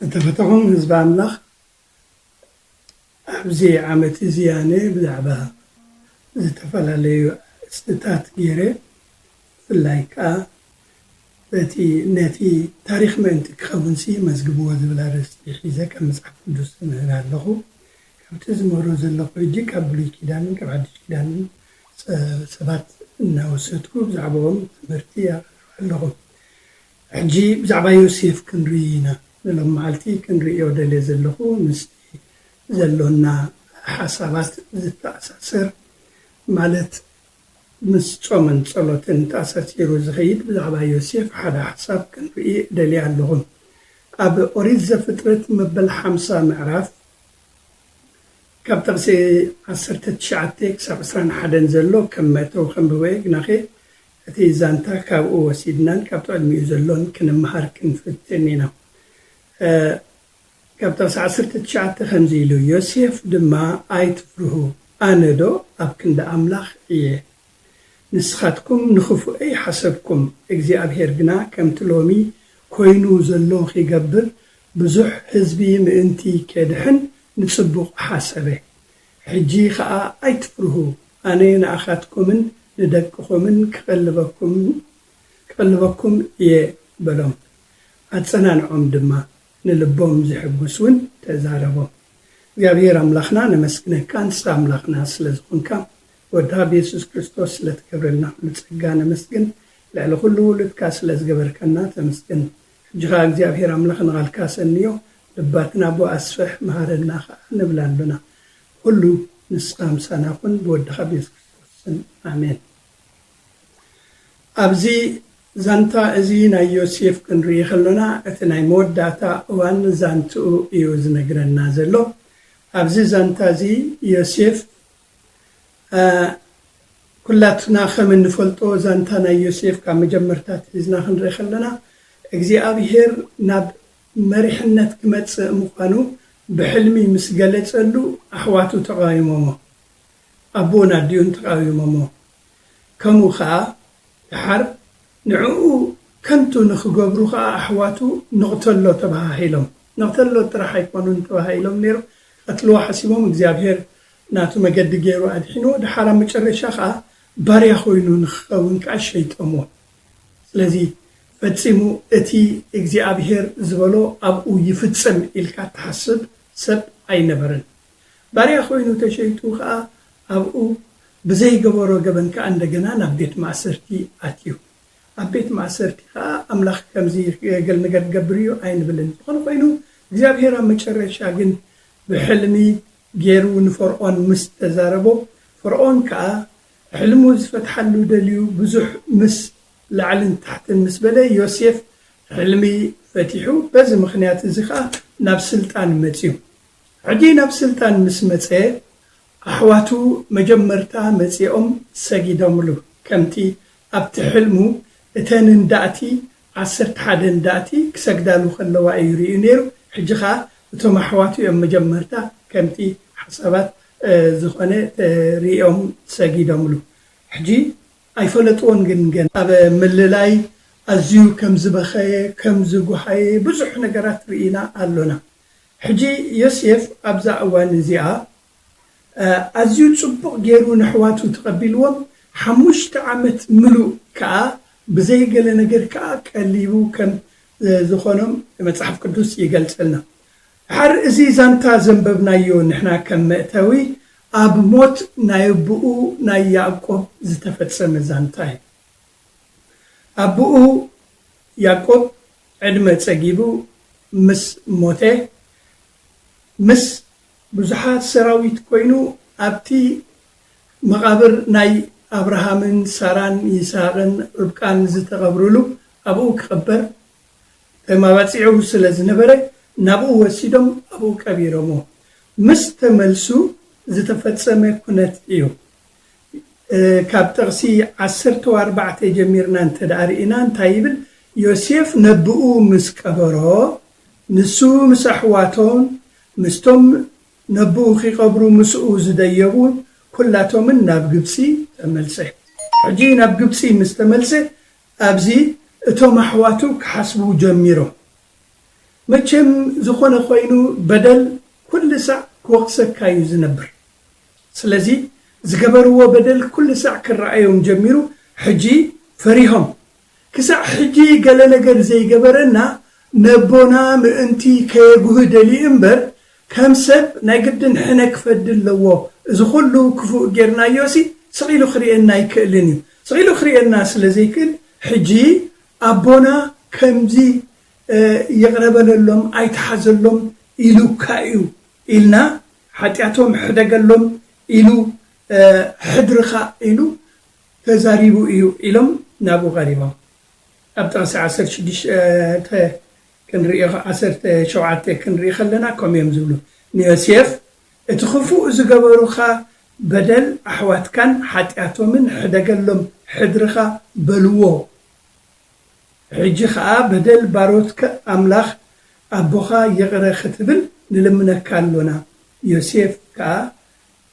ዝተፈተኹም ህዝቢ ኣምላኽ፣ ኣብዚ ዓመት እዚ ኣነ ብዛዕባ ዝተፈላለዩ ኣርእስትታት ገይረ፣ ብፍላይ ከኣ በቲ ነቲ ታሪኽ ምእንቲ ክኸውንሲ መዝግብዎ ዝብል ኣርእስቲ ሒዘ ካብ መጽሓፍ ቅዱስ እምህር ኣለኹ። ካብቲ ዝምህሮ ዘለኹ ሕጂ ካብ ብሉይ ኪዳንን ካብ ሓድሽ ኪዳንን ሰባት እናወሰድኩ ብዛዕባኦም ትምህርቲ ኣቕርብ ኣለኹ። ሕጂ ብዛዕባ ዮሴፍ ክንርኢ ኢና። ንሎም መዓልቲ ክንርእዮ ደልየ ዘለኹ ምስቲ ዘሎና ሓሳባት ዝተኣሳሰር፣ ማለት ምስ ጾምን ጸሎትን ተኣሳሲሩ ዝኸይድ ብዛዕባ ዮሴፍ ሓደ ሓሳብ ክንርኢ ደልየ ኣለኹ። ኣብ ኦሪት ዘፍጥረት መበል ሓምሳ ምዕራፍ ካብ ጥቕሲ ዓሰርተ ትሽዓተ ክሳብ ዕስራን ሓደን ዘሎ ከም መእተዊ ከንብቦ እየ፣ ግናኸ እቲ ዛንታ ካብኡ ወሲድናን ካብቲ ቅድሚኡ ዘሎን ክንመሃር ክንፍትን ኢና። እ፣ ካብ ጥቕሲ ዓሰርተ ትሽዓተ ከምዚ ኢሉ፣ ዮሴፍ ድማ ኣይትፍርሁ፣ ኣነ ዶ ኣብ ክንዲ ኣምላኽ እየ? ንስኻትኩም ንኽፉእ ኣይሓሰብኩም፣ እግዚኣብሄር ግና ከምቲ ሎሚ ኮይኑ ዘሎ ኺገብር፣ ብዙሕ ህዝቢ ምእንቲ ኬድሕን ንጽቡቕ ሓሰበ። ሕጂ ኸኣ ኣይትፍርሁ፣ ኣነ ንኣኻትኩምን ንደቅኹምን ክቐልበኩም፣ ክቐልበኩም እየ በሎም። ኣጸናንዖም ድማ፣ ንልቦም ዜሐጉስ እውን ተዛረቦም። እግዚኣብሄር ኣምላኽና ነመስግነካ፣ ንስኻ ኣምላኽና ስለ ዝኾንካ፣ ወድኻ ብየሱስ ክርስቶስ ስለ ትገብረልና ኩሉ ጸጋ ነመስግን። ልዕሊ ኩሉ ውሉድካ ስለ ዝገበርካና ተመስገን። ሕጂ ኸኣ እግዚኣብሄር ኣምላኽ ንቓልካ ሰንዮ፣ ልባትና ብኡ ኣስፍሕ፣ መሃረና ኸኣ ንብል ኣሎና። ኩሉ ንስኻ ምሳና ኩን፣ ብወድኻ ብየሱስ ክርስቶስ ስም፣ ኣሜን። ኣብዚ ዛንታ እዚ ናይ ዮሴፍ ክንርኢ ከሎና፣ እቲ ናይ መወዳእታ እዋን ዛንትኡ እዩ ዝነግረና ዘሎ። ኣብዚ ዛንታ እዚ ዮሴፍ፣ እ፣ ኩላትና ከም እንፈልጦ፣ ዛንታ ናይ ዮሴፍ ካብ መጀመርታ ሒዝና ክንርኢ ከለና፣ እግዚኣብሄር ናብ መሪሕነት ክመጽእ ምዃኑ ብሕልሚ ምስ ገለጸሉ፣ ኣሕዋቱ ተቓዊሞሞ። ኣቦኡን ኣዲኡን ተቓዊሞሞ። ከምኡ ኸኣ ደሓር ንዕኡ ከንቱ ንኽገብሩ ኸኣ ኣሕዋቱ ንቕተሎ ተባሃሂሎም። ንቕተሎ ጥራሕ ኣይኮኑን ተባሃሂሎም ነይሮም፣ ክቐትልዎ ሓሲቦም፣ እግዚኣብሄር ናቱ መገዲ ገይሩ ኣድሒንዎ። ደሓር ኣብ መጨረሻ ኸኣ ባርያ ኾይኑ ንኽኸውን ከኣ ሸይጦምዎ። ስለዚ ፈጺሙ እቲ እግዚኣብሄር ዝበሎ ኣብኡ ይፍጸም ኢልካ እትሓስብ ሰብ ኣይነበረን። ባርያ ኮይኑ ተሸይጡ ከኣ ኣብኡ ብዘይገበሮ ገበን ከኣ እንደገና ናብ ቤት ማእሰርቲ ኣትዩ። ኣብ ቤት ማእሰርቲ ከኣ ኣምላኽ ከምዚ ገል ነገር ክገብር እዩ ኣይንብልን። ዝኾነ ኮይኑ እግዚኣብሄር ኣብ መጨረሻ ግን ብሕልሚ ገይሩ ንፈርዖን ምስ ተዛረቦ፣ ፈርዖን ከኣ ሕልሙ ዝፈትሓሉ ደልዩ ብዙሕ ምስ ላዕልን ታሕትን ምስ በለ ዮሴፍ ሕልሚ ፈቲሑ፣ በዚ ምኽንያት እዚ ከኣ ናብ ስልጣን መጽዩ። ሕጂ ናብ ስልጣን ምስ መጸ፣ ኣሕዋቱ መጀመርታ መጺኦም ሰጊዶምሉ። ከምቲ ኣብቲ ሕልሙ እተን እንዳእቲ ዓሰርተ ሓደ እንዳእቲ ክሰግዳሉ ከለዋ እዩ ርእዩ ነይሩ። ሕጂ ኸኣ እቶም ኣሕዋቱ እዮም መጀመርታ ከምቲ ሓሳባት፣ እ፣ ዝኾነ ተርእዮም ሰጊዶምሉ። ሕጂ ኣይፈለጥዎን ግን ገና ኣብ ምልላይ ኣዝዩ ከም ዝበኸየ፣ ከም ዝጉሃየ ብዙሕ ነገራት ርኢና ኣሎና። ሕጂ ዮሴፍ ኣብዛ እዋን እዚኣ፣ እ፣ ኣዝዩ ጽቡቕ ገይሩ ንኣሕዋቱ ተቐቢልዎም፣ ሓሙሽተ ዓመት ምሉእ ከኣ ብዘይ ገለ ነገር ከኣ ቀሊቡ ከም፣ እ፣ ዝኾኖም መጽሓፍ ቅዱስ ይገልጸልና። ድሓር እዚ ዛንታ ዘንበብናዮ ንሕና ከም መእተዊ፣ ኣብ ሞት ናይ ኣቦኡ ናይ ያዕቆብ ዝተፈጸመ ዛንታ እዩ። ኣቦኡ ያዕቆብ ዕድመ ጸጊቡ ምስ ሞተ፣ ምስ ብዙሓት ሰራዊት ኮይኑ ኣብቲ መቓብር ናይ ኣብርሃምን ሳራን ይስሃቅን ርብቃን ዝተቐብርሉ ኣብኡ ክቕበር ተማባጺዑ ስለ ዝነበረ፣ ናብኡ ወሲዶም ኣብኡ ቀቢሮሞ። ምስ ተመልሱ ዝተፈጸመ ኩነት እዩ። እ፣ ካብ ጥቕሲ ዓሰርተ ኣርባዕተ ጀሚርና እንተ ደኣ ርኢና እንታይ ይብል? ዮሴፍ ነብኡ ምስ ቀበሮ፣ ንሱ ምስ ኣሕዋቶም፣ ምስቶም ነብኡ ኺቐብሩ ምስኡ ዝደየቡ ኩላቶምን ናብ ግብጺ ተመልሰ። ሕጂ ናብ ግብጺ ምስ ተመልሰ፣ ኣብዚ እቶም ኣሕዋቱ ክሓስቡ ጀሚሮም። መቸም ዝኾነ ኮይኑ በደል ኩሉ ሳዕ ክወቕሰካ እዩ ዝነብር። ስለዚ ዝገበርዎ በደል ኩሉ ሳዕ ክረኣዮም ጀሚሩ። ሕጂ ፈሪሆም። ክሳዕ ሕጂ ገለ ነገር ዘይገበረና ነቦና ምእንቲ ከየጉህ ደልዩ እምበር፣ ከም ሰብ ናይ ግድን ሕነ ክፈዲ ኣለዎ። እዚ ኩሉ ክፉእ ጌርናዮሲ ስቕ ኢሉ ክርእየና ኣይክእልን እዩ። ስቕ ኢሉ ክርእየና ስለ ዘይክእል፣ ሕጂ ኣቦና ከምዚ ይቕረ በለሎም፣ ኣይትሓዘሎም ኢሉካ እዩ ኢልና፣ ሓጢኣቶም ሕደገሎም ኢሉ፣ ሕድርኻ ኢሉ ተዛሪቡ እዩ ኢሎም ናብኡ ቀሪቦም። ኣብ ጥቕሲ ዓሰርተ ሽዱሽተ ክንርኢ፣ ዓሰርተ ሸውዓተ ክንርኢ ከለና ከምኡ እዮም ዝብሉ። ንዮሴፍ እቲ ክፉእ ዝገበሩኻ በደል ኣሕዋትካን ሓጢኣቶምን ሕደገሎም፣ ሕድርኻ በልዎ። ሕጂ ኸኣ በደል ባሮትከ ኣምላኽ ኣቦኻ ይቕረ ክትብል ንልምነካ ኣሎና። ዮሴፍ ከኣ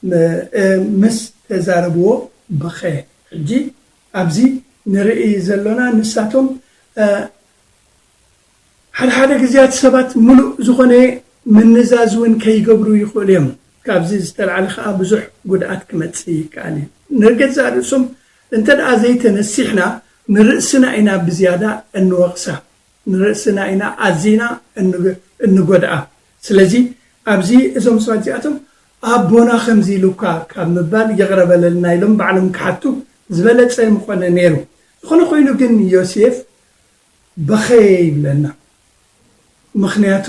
ም-፣ እ፣ ምስ ተዛረብዎ በኸየ። ሕጂ ኣብዚ ንርኢ ዘሎና ንሳቶም፣ እ፣ ሓደ ሓደ ግዜያት ሰባት ምሉእ ዝኾነ ምንዛዝ እውን ከይገብሩ ይኽእሉ እዮም። ካብዚ ዝተላዕለ ኸኣ ብዙሕ ጉድኣት ክመጽእ ይከኣል እዩ። ንገዛእ ርእሶም እንተ ደኣ ዘይተነሲሕና ንርእስና ኢና ብዝያዳ እንወቕሳ። ንርእስና ኢና ኣዚና እንግ-፣ እንጎድኣ። ስለዚ ኣብዚ እዞም ሰባት እዚኣቶም ኣቦና ከምዚ ኢሉካ ካብ ምባል ይቕረ በለልና ኢሎም ባዕሎም ክሓቱ ዝበለጸ ምኾነ ነይሩ። ዝኾነ ኮይኑ ግን ዮሴፍ በኸየ ይብለና። ምኽንያቱ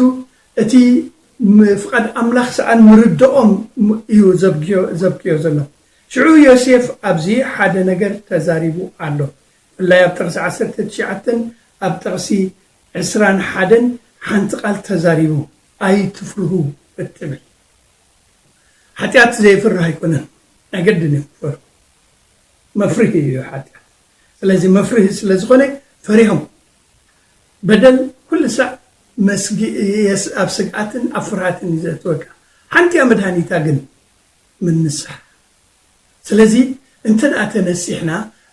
እቲ ም-፣ ፍቓድ ኣምላኽ ሰኣን ምርድኦም ም-፣ እዩ ዘብክዮ፣ ዘብክዮ ዘሎ። ሽዑ ዮሴፍ ኣብዚ ሓደ ነገር ተዛሪቡ ኣሎ። ብፍላይ ኣብ ጥቕሲ ዓሰርተ ትሽዓተን ኣብ ጥቕሲ ዕስራን ሓደን ሓንቲ ቃል ተዛሪቡ፣ "ኣይትፍርሁ" እትብል። ሓጢኣት ዘየፍርህ ኣይኮነን፣ ናይ ገድን እዩ ክፈርሁ። መፍርሂ እዩ ሓጢኣት። ስለዚ መፍርሂ ስለ ዝኾነ ፈሪሆም። በደል ኩሉ ሳዕ መስጊ-፣ የስ-፣ ኣብ ስግኣትን ኣብ ፍርሃትን እዩ ዘእትወካ። ሓንቲ እያ መድሃኒታ ግን፣ ምንሳሕ። ስለዚ እንተ ደኣ ተነሲሕና፣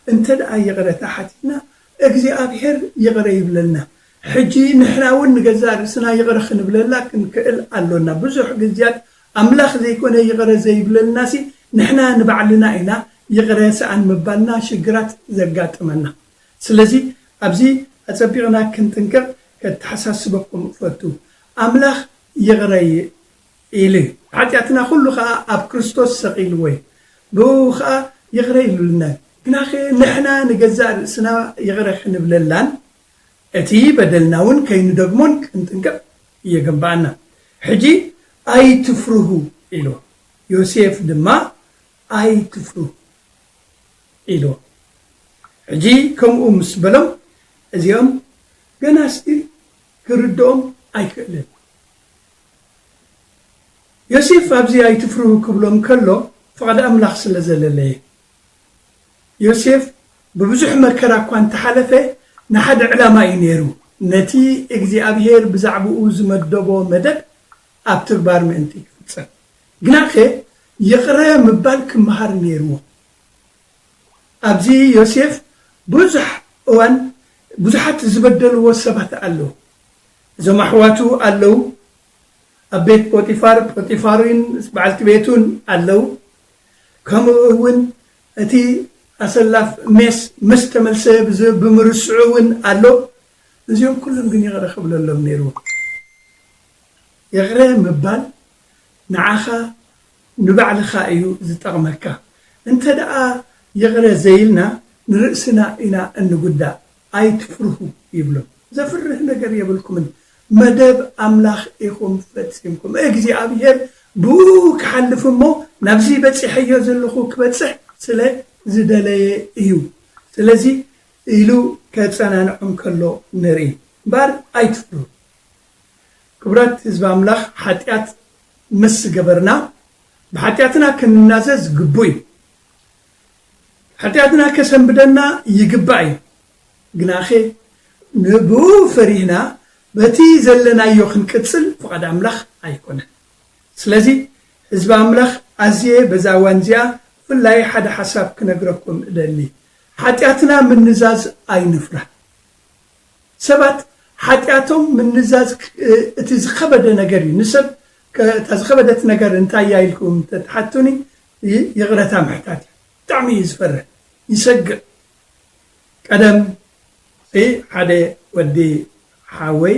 እንተ ደኣ ይቕረታ ሓቲትና፣ እግዚኣብሄር ይቕረ ይብለልና። ሕጂ ንሕና እውን ንገዛእ ርእስና ይቕረ ክንብለላ ክንክእል ኣሎና። ብዙሕ ግዜያት ኣምላኽ ዘይኮነ ይቕረ ዘይብለልናሲ፣ ንሕና ንባዕልና ኢና ይቕረ ሰኣን ምባልና ሽግራት ዘጋጥመና። ስለዚ ኣብዚ ኣጸቢቕና ክንጥንቀቕ ከተሓሳስበኩም እፈቱ። ኣምላኽ ይቕረ ይ-፣ ኢሉ እዩ። ሓጢኣትና ኩሉ ኸኣ ኣብ ክርስቶስ ሰቒልዎ እዩ። ብኡ ኸኣ ይቕረ ኢሉልና እዩ። ግናኸ ንሕና ንገዛእ ርእስና ይቕረ ክንብለላን እቲ በደልና እውን ከይንደግሞን ክንጥንቀቕ የገንብኣና። ሕጂ "ኣይትፍርሁ" ኢሉ። ዮሴፍ ድማ "ኣይትፍርሁ" ኢሉ። ሕጂ ከምኡ ምስ በሎም፣ እዚኦም ገና ስቲል ክርድኦም ኣይክእልን። ዮሴፍ ኣብዚ "ኣይትፍርሁ" ክብሎም ከሎ፣ ፍቓድ ኣምላኽ ስለ ዘለለየ። ዮሴፍ ብብዙሕ መከራ እኳ እንተሓለፈ፣ ንሓደ ዕላማ እዩ ነይሩ፣ ነቲ እግዚኣብሄር ብዛዕባኡ ዝመደቦ መደብ ኣብ ትግባር ምእንቲ ክፍጸም። ግናኸ ይቕረ ምባል ክመሃር ነይርዎ። ኣብዚ ዮሴፍ ብዙሕ እዋን ብዙሓት ዝበደልዎ ሰባት ኣለዉ። እዞም ኣሕዋቱ ኣለዉ። ኣብ ቤት ፖጢፋር፣ ፖጢፋርን በዓልቲ ቤቱን ኣለዉ። ከምኡ እውን እቲ ኣሰላፍ ሜስ ምስ ተመልሰ ብዝ-፣ ብምርስዑ እውን ኣሎ። እዚኦም ኩሎም ግን ይቕረ ክብለሎም ነይርዎ። ይቕረ ምባል ንዓኻ ንባዕልኻ እዩ ዝጠቕመካ። እንተ ደኣ ይቕረ ዘይልና ንርእስና ኢና እንጉዳእ። "ኣይትፍርሁ" ይብሎም። ዘፍርህ ነገር የብልኩምን። መደብ ኣምላኽ ኢኹም ፈጺምኩም። እግዚኣብሄር ብኡ ክሓልፍ እሞ ናብዚ በጺሐዮ ዘለኹ ክበጽሕ ስለ ዝደለየ እዩ። ስለዚ ኢሉ ከጸናንዖም ከሎ ንርኢ። እምበኣር ኣይትፍርሁ። ክቡራት ህዝቢ ኣምላኽ፣ ሓጢኣት ምስ ገበርና ብሓጢኣትና ክንናዘዝ ግቡእ እዩ። ሓጢኣትና ከሰንብደና ይግባእ እዩ። ግናኸ ንብኡ ፈሪህና በቲ ዘለናዮ ክንቅጽል ፍቓድ ኣምላኽ ኣይኮነን። ስለዚ ህዝቢ ኣምላኽ፣ ኣዝየ በዛ እዋን እዚኣ ብፍላይ ሓደ ሓሳብ ክነግረኩም እደሊ። ሓጢኣትና ምንዛዝ ኣይንፍራህ። ሰባት ሓጢኣቶም ምንዛዝ ክ-፣ እቲ ዝኸበደ ነገር እዩ። ንሰብ ከ-፣ እታ ዝኸበደት ነገር እንታይ እያ ኢልኩም ተትሓቱኒ፣ ይ-፣ ይቕረታ ምሕታት እዩ። ብጣዕሚ እዩ ዝፈርህ፣ ይሰግእ። ቀደም እ፣ ሓደ ወዲ ሓወይ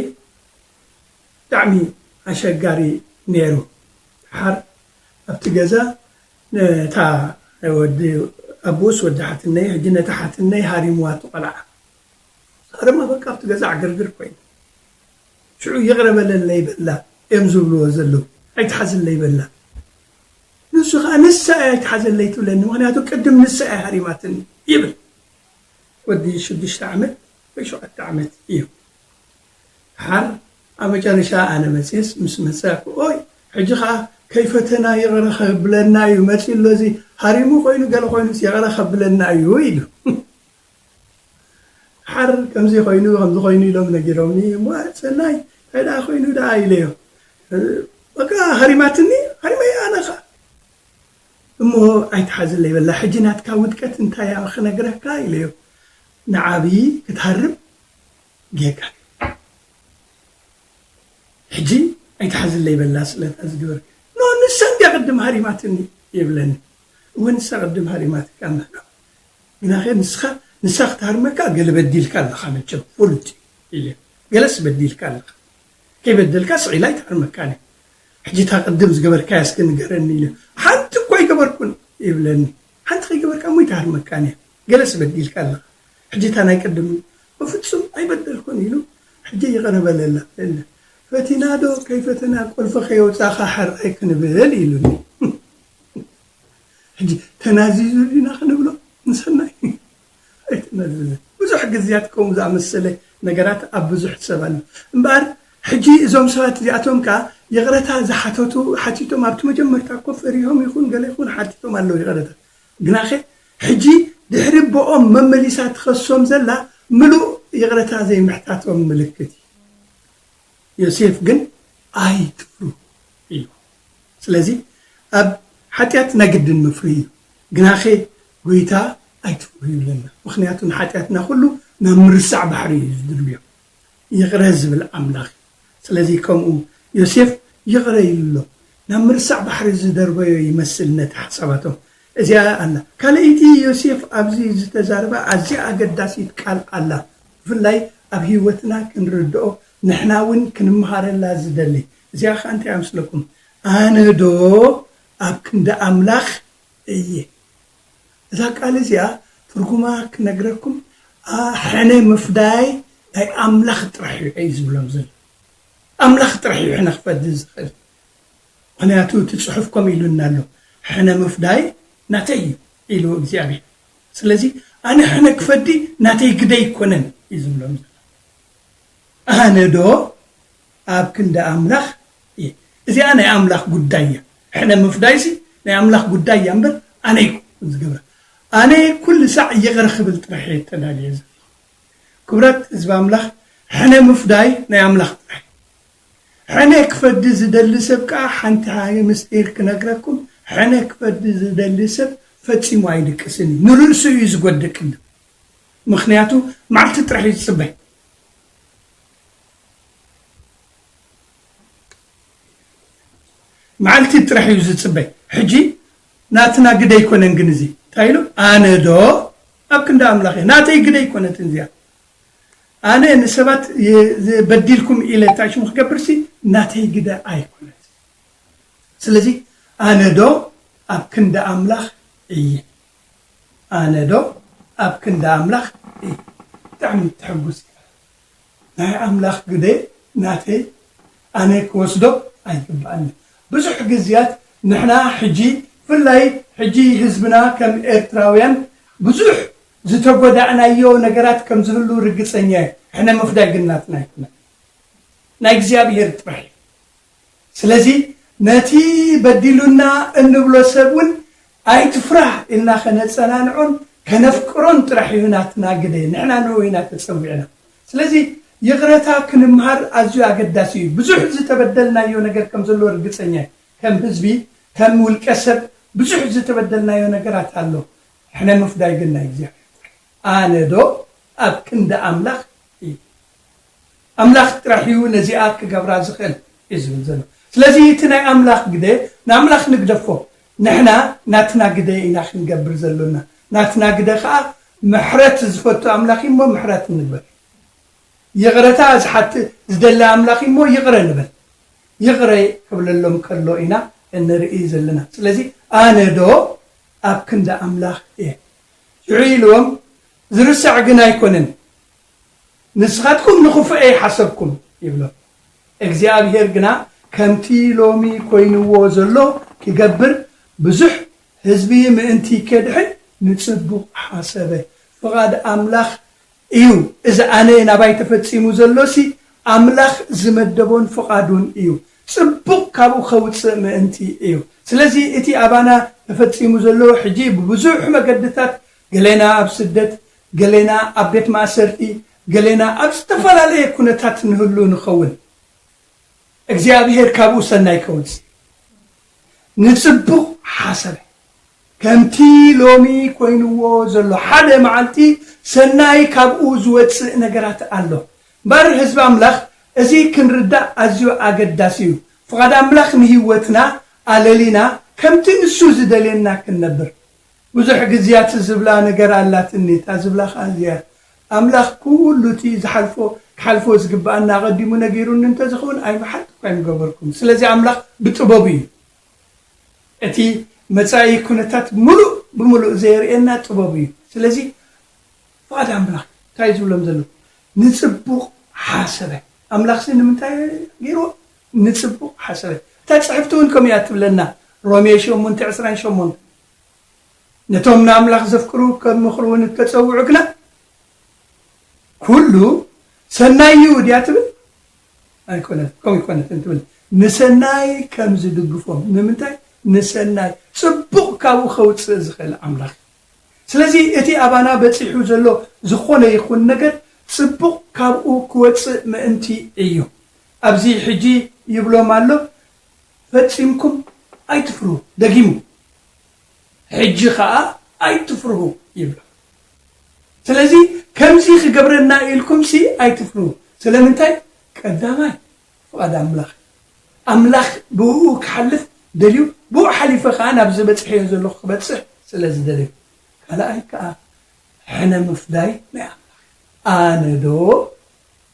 ብጣዕሚ ኣሸጋሪ ነይሩ። ደሓር ኣብቲ ገዛ ነታ ወዲ ኣቦስ ወዲ ሓትነይ፣ ሕጂ ነታ ሓትነይ ሃሪምዋ እቲ ቆልዓ። ሃረማ በቃ ኣብቲ ገዛ ዕግርግር ኮይኑ። ሽዑ ይቕረ በለለይ በላ እዮም ዝብልዎ ዘለዉ። ኣይትሓዝለይ በላ። ንሱ ኸኣ ንሳ እያ ኣይትሓዘለይ ትብለኒ፣ ምኽንያቱ ቅድም ንሳ እያ ሃሪማትኒ ይብል። ወዲ ሽዱሽተ ዓመት ወይ ሸውዓተ ዓመት እዩ። ደሓር ኣብ መጨረሻ ኣነ መፅየስ ምስ መፀ፣ ኦይ፣ ሕጂ ኸዓ ከይፈተና ይቕረ ከብለና እዩ መፂኡ ኣሎ፣ እዚ ሃሪሙ ኮይኑ ገለ ኮይኑስ ይቕረ ከብለና እዩ ኢሉ። ደሓር ከምዚ ኮይኑ፣ ከምዚ ኮይኑ ኢሎም ነጊሮምኒ፣ እሞ ሰናይ፣ እንታይ ደኣ ኮይኑ ደኣ ኢለዮ። በቃ ሃሪማትኒ፣ ሃሪመያ ኣነ ኸዓ። እሞ ኣይትሓዝለይ በላ፣ ሕጂ ናትካ ውድቀት እንታይ እያ ክነግረካ ኢለዮ። ንዓብዪ ክትሃርም ጌጋ እዩ። ሕጂ ኣይትሓዝለይ በላ፣ ስለታ ዝግበር ኖ፣ ንሳ እንድያ ቅድም ሃሪማትኒ ይብለኒ። እወ፣ ንሳ ቅድም ሃሪማትካ ምህራ። ግናኸ ንስኻ፣ ንሳ ክትሃርመካ ገለ በዲልካ ኣለኻ መቸም፣ ፍሉጥ እዩ ኢለ። ገለስ በዲልካ ኣለኻ። ከይበደልካ ስቕ ኢላ ኣይትሃርመካን እያ። ሕጂ እታ ቅድም ዝገበርካያ እስኪ ንገረኒ ኢለ። ሓንቲ እኮ ኣይገበርኩን ይብለኒ። ሓንቲ ከይገበርካ እሞ ኣይትሃርመካን እያ። ገለስ በዲልካ ኣለኻ። ሕጂ እታ ናይ ቅድም በፍጹም ኣይበደልኩን ኢሉ፣ ሕጂ ይቕረ በለላ። እለ፣ ፈቲና ዶ ከይፈተና ቁልፊ ከየውጻእካ ሕራይ ክንብል ኢሉኒ። ሕጂ ተናዚዙ ዲና ክንብሎ ንሰናይ? ኣይተናዘዘን። ብዙሕ ግዜያት ከምኡ ዝኣመሰለ ነገራት ኣብ ብዙሕ ሰብ ኣሎ። እምበኣር ሕጂ እዞም ሰባት እዚኣቶም ከኣ ይቕረታ ዝሓተቱ ሓቲቶም፣ ኣብቲ መጀመርታ እኮ ፈሪሆም ይኹን ገለ ይኹን ሓቲቶም ኣለዉ ይቕረታ። ግናኸ ሕጂ ድሕሪ ብኦም መመሊሳ ትኸሶም ዘላ ምሉእ ይቕረታ ዘይምሕታቶም ምልክት እዩ። ዮሴፍ ግን ኣይትፍሩ ኢሉ። ስለዚ ኣብ ሓጢኣት ናይ ግድን ምፍሪ እዩ። ግናኸ ጎይታ ኣይትፍሩ ይብለና። ምኽንያቱ ንሓጢኣትና ኩሉ ናብ ምርሳዕ ባሕሪ እዩ ዝድልዮ። ይቕረ ዝብል ኣምላኽ እዩ። ስለዚ ከምኡ ዮሴፍ ይቕረ ኢሉ ኣሎ። ናብ ምርሳዕ ባሕሪ ዝደርበዮ ይመስል ነቲ ሓሳባቶም። እዚኣ ኣላ። ካልኣይቲ ዮሴፍ ኣብዚ ዝተዛረባ ኣዝያ ኣገዳሲት ቃል ኣላ። ብፍላይ ኣብ ህይወትና ክንርድኦ ንሕና እውን ክንመሃረላ ዝደሊ። እዚኣ ኸኣ እንታይ እያ ምስለኩም? ኣነ ዶ ኣብ ክንዲ ኣምላኽ እየ። እዛ ቃል እዚኣ ትርጉማ ክነግረኩም፣ ኣ፣ ሕነ ምፍዳይ ናይ ኣምላኽ ጥራሕ እዩ እዩ ዝብሎም ዘሎ። ኣምላኽ ጥራሕ እዩ ሕነ ክፈዲ ዝኽእል። ምኽንያቱ እቲ ጽሑፍ ከምኡ ኢሉና ኣሎ፣ "ሕነ ምፍዳይ ናተይ እዩ" ኢሉ እግዚኣብሔር። ስለዚ ኣነ ሕነ ክፈዲ ናተይ ግደ ኣይኮነን እዩ ዝብሎም ዘሎ። ኣነ ዶ ኣብ ክንዲ ኣምላኽ እየ? እዚኣ ናይ ኣምላኽ ጉዳይ እያ። ሕነ ምፍዳይሲ ናይ ኣምላኽ ጉዳይ እያ እምበር ኣነ ኣይኮንኩን ዝገብራ። ኣነ ኩሉ ሳዕ ይቕረ ክብል ጥራሕ እየ ተዳልየ ዘለኹ። ክብረት ህዝቢ ኣምላኽ፣ ሕነ ምፍዳይ ናይ ኣምላኽ ጥራሕ እዩ። ሕነ ክፈዲ ዝደሊ ሰብ ከኣ ሓንቲ ምስጢር ክነግረኩም፣ ሕነ ክፈዲ ዝደሊ ሰብ ፈጺሙ ኣይድቅስን እዩ። ንርእሱ እዩ ዝጎድእ ቅድም። ምኽንያቱ መዓልቲ ጥራሕ እዩ ዝጽበይ። መዓልቲ ጥራሕ እዩ ዝጽበይ። ሕጂ ናትና ግደ ኣይኮነን ግን እዚ እንታይ ኢሉ? ኣነ ዶ ኣብ ክንዲ ኣምላኽ እየ? ናተይ ግደ ኣይኮነትን እዚኣ። ኣነ ንሰባት የ-፣ የ-፣ በዲልኩም ኢለ እንታይ ሽሙ ክገብርሲ ናተይ ግደ ኣይኮነት። ስለዚ ኣነ ዶ ኣብ ክንዲ ኣምላኽ እየ? ኣነ ዶ ኣብ ክንዲ ኣምላኽ እየ? ብጣዕሚ ተሐጉስ። ናይ ኣምላኽ ግደ ናተይ ኣነ ክወስዶ ኣይግባእኒ። ብዙሕ ግዜያት ንሕና ሕጂ፣ ብፍላይ ሕጂ ህዝብና ከም ኤርትራውያን ብዙሕ ዝተጎዳእናዮ ነገራት ከም ዝህሉ ርግጸኛ እየ። ሕነ ምፍዳይ ግን ናትና ኣይኮነን፣ ናይ እግዚኣብሔር ጥራሕ እዩ። ስለዚ ነቲ በዲሉና እንብሎ ሰብ እውን ኣይትፍራህ ኢልና ከነጸናንዖን ከነፍቅሮን ጥራሕ እዩ ናትና ግደ። ንሕና ንኡ ኢና ተጸዊዕና። ስለዚ ይቕረታ ክንምሃር ኣዝዩ ኣገዳሲ እዩ። ብዙሕ ዝተበደልናዮ ነገር ከም ዘሎ ርግጸኛ እየ። ከም ህዝቢ፣ ከም ውልቀ ሰብ ብዙሕ ዝተበደልናዮ ነገራት ኣሎ። ሕነ ምፍዳይ ግን ናይ እግዚኣብሔር። ኣነ ዶ ኣብ ክንዲ ኣምላኽ እየ? ኣምላኽ ጥራሕ እዩ ነዚኣ ክገብራ ዝኽእል እዩ ዝብል ዘሎ። ስለዚ እቲ ናይ ኣምላኽ ግደ ንኣምላኽ ንግደፎ። ንሕና ናትና ግደ ኢና ክንገብር ዘሎና። ናትና ግደ ከኣ ምሕረት ዝፈቱ ኣምላኽ እዩ እሞ ምሕረት ንግበር። ይቕረታ ዝሓት ዝደሊ ኣምላኽ እዩ እሞ ይቕረ ንበል። ይቕረ ክብለሎም ከሎ ኢና እንርኢ ዘለና። ስለዚ ኣነ ዶ ኣብ ክንዲ ኣምላኽ እየ? ሽዑ ኢልዎም፣ ዝርሳዕ ግን ኣይኮነን፣ ንስኻትኩም ንኽፉኤ ሓሰብኩም ይብሎም። እግዚኣብሔር ግና ከምቲ ሎሚ ኮይንዎ ዘሎ ክገብር፣ ብዙሕ ህዝቢ ምእንቲ ከድሕን ንጽቡቕ ሓሰበ። ፍቓድ ኣምላኽ እዩ። እዚ ኣነ ናባይ ተፈጺሙ ዘሎሲ ኣምላኽ ዝመደቦን ፍቓዱን እዩ። ጽቡቕ ካብኡ ከውጽእ ምእንቲ እዩ። ስለዚ እቲ ኣባና ተፈጺሙ ዘሎ ሕጂ ብብዙሕ መገድታት፣ ገሌና ኣብ ስደት፣ ገሌና ኣብ ቤት ማእሰርቲ፣ ገሌና ኣብ ዝተፈላለየ ኩነታት ንህሉ ንኸውን። እግዚኣብሔር ካብኡ ሰናይ ከውጽእ ንጽቡቕ ሓሰበ። ከምቲ ሎሚ ኮይንዎ ዘሎ ሓደ መዓልቲ ሰናይ ካብኡ ዝወጽእ ነገራት ኣሎ። እምበር ህዝቢ ኣምላኽ፣ እዚ ክንርዳእ ኣዝዩ ኣገዳሲ እዩ። ፍቓድ ኣምላኽ ንህይወትና ኣለሊና ከምቲ ንሱ ዝደልየና ክንነብር። ብዙሕ ግዜያት ዝብላ ነገር ኣላትኒ፣ እታ ዝብላ ከኣ እዚኣ፣ ኣምላኽ ኩሉ እቲ ዝሓልፎ ክሓልፎ ዝግብኣና ኣቐዲሙ ነጊሩኒ እንተዝኸውን ኣይምሓልኩ ኣይምገበርኩን። ስለዚ ኣምላኽ ብጥበቡ እዩ። እቲ መጻኢ ኩነታት ምሉእ ብምሉእ ዘየርእየና ጥበቡ እዩ። ስለዚ ፍቓድ ኣምላኽ እንታይ ዝብሎም ዘሎ? ንጽቡቕ ሓሰበ። ኣምላኽሲ ንምንታይ ገይርዎ? ንጽቡቕ ሓሰበ። እታ ጽሕፍቲ እውን ከምኡ እያ ትብለና። ሮሜ ሸሞንተ ዕስራን ሸሞንተ። ነቶም ንኣምላኽ ዘፍቅሩ ከም ምኽሩ እውን እተጸውዑ ግና ኩሉ ሰናይ እዩ ድያ ትብል? ኣይኮነት፣ ከምኡ ኣይኮነትን ትብል። ንሰናይ ከም ዝድግፎም። ንምንታይ? ንሰናይ። ጽቡቕ ካብኡ ከውጽእ ዝኽእል ኣምላኽ። ስለዚ እቲ ኣባና በጺሑ ዘሎ ዝኾነ ይኹን ነገር ጽቡቕ ካብኡ ክወጽእ ምእንቲ እዩ። ኣብዚ ሕጂ ይብሎም ኣሎ፣ ፈጺምኩም ኣይትፍርሁ። ደጊሙ፣ ሕጂ ኸኣ ኣይትፍርሁ ይብሎ። ስለዚ ከምዚ ክገብረና ኢልኩምሲ ኣይትፍርሁ። ስለምንታይ? ቀዳማይ ፍቓድ ኣምላኽ። ኣምላኽ ብኡ ክሓልፍ ደልዩ፣ ብኡ ሓሊፈ ኸኣ ናብ ዝበጽሐዮ ዘለኹ ክበጽሕ ስለ ዝደልዩ። ካልኣይ ከኣ ሕነ ምፍዳይ ናይ ኣምላኽ። ኣነ ዶ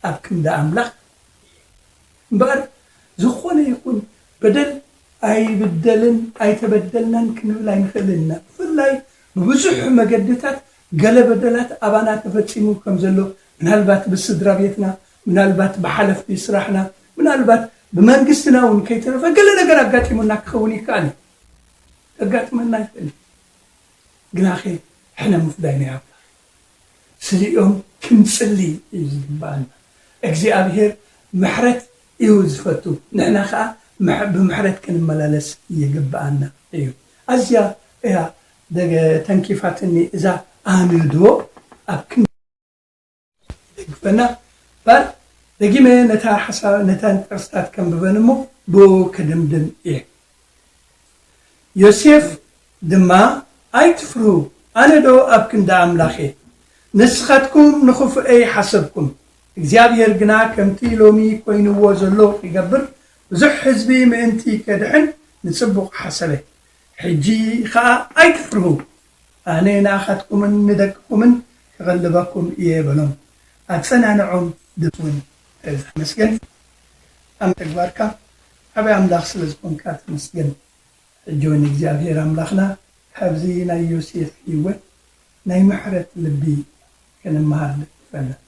ኣብ ክንዲ ኣምላኽ? እምበኣር ዝኾነ ይኹን በደል ኣይብደልን ኣይተበደልናን ክንብል ኣይንኽእልን ኢና። ብፍላይ ብብዙሕ መገድታት ገለ በደላት ኣባና ተፈጺሙ ከም ዘሎ፣ ምናልባት ብስድራ ቤትና፣ ምናልባት ብሓለፍቲ ስራሕና፣ ምናልባት ብመንግስትና እውን ከይተረፈ ገለ ነገር ኣጋጢሙና ክኸውን ይከኣል እዩ። ከጋጥመና ይኽእል እዩ። ግናኸ ሕነ ምፍዳይ ናይ ኣምላኽ። ስሊኦም ክንጽሊ እዩ ዝግብኣና። እግዚኣብሔር ምሕረት እዩ ዝፈቱ። ንሕና ኸኣ ምሕ-፣ ብምሕረት ክንመላለስ ይግብኣና እዩ። ኣዝያ እያ ደገ-፣ ተንኪፋትኒ እዛ ኣነ ዶ ኣብ ክንዲ ደግፈና። ባር ደጊመ ነታ ሓሳብ፣ ነተን ጥቕስታት ከንብበን እሞ ብኡ ክድምድም እየ። ዮሴፍ ድማ፣ ኣይትፍርሁ፣ ኣነ ዶ ኣብ ክንዲ ኣምላኽ እየ። ንስኻትኩም ንኽፉኤ ይሓሰብኩም፣ እግዚኣብሔር ግና ከምቲ ሎሚ ኮይንዎ ዘሎ ክገብር፣ ብዙሕ ህዝቢ ምእንቲ ከድሕን ንጽቡቕ ሓሰበ። ሕጂ ኸኣ ኣይትፍርሁ፣ ኣነ ንኣኻትኩምን ንደቅኹምን ክቐልበኩም እየ በሎም። ኣጸናንዖም ድምፅ እውን ተመስገን። ኣብ ተግባርካ ዓብዪ ኣምላኽ ስለ ዝኾንካ ተመስገን። ሕጂ እውን እግዚኣብሔር ኣምላኽና ካብዚ ናይ ዮሴፍ ህይወት ናይ ምሕረት ልቢ ክንመሃር ንፈልጥ።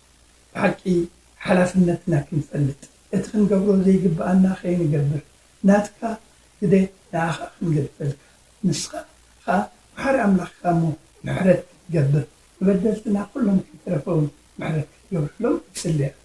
ብሓቂ ሓላፍነትና ክንፈልጥ፣ እቲ ክንገብሮ ዘይግብኣና ከይንገብር፣ ናትካ ግደ ንኣኻ ክንገድፈልካ፣ ንስኻ ኸኣ መሓሪ ኣምላኽካ እሞ ምሕረት ክትገብር፣ ንበደልትና ኩሎም ከይተረፈ እውን ምሕረት ክትገብረሎም እጽሊ ኣለኹ።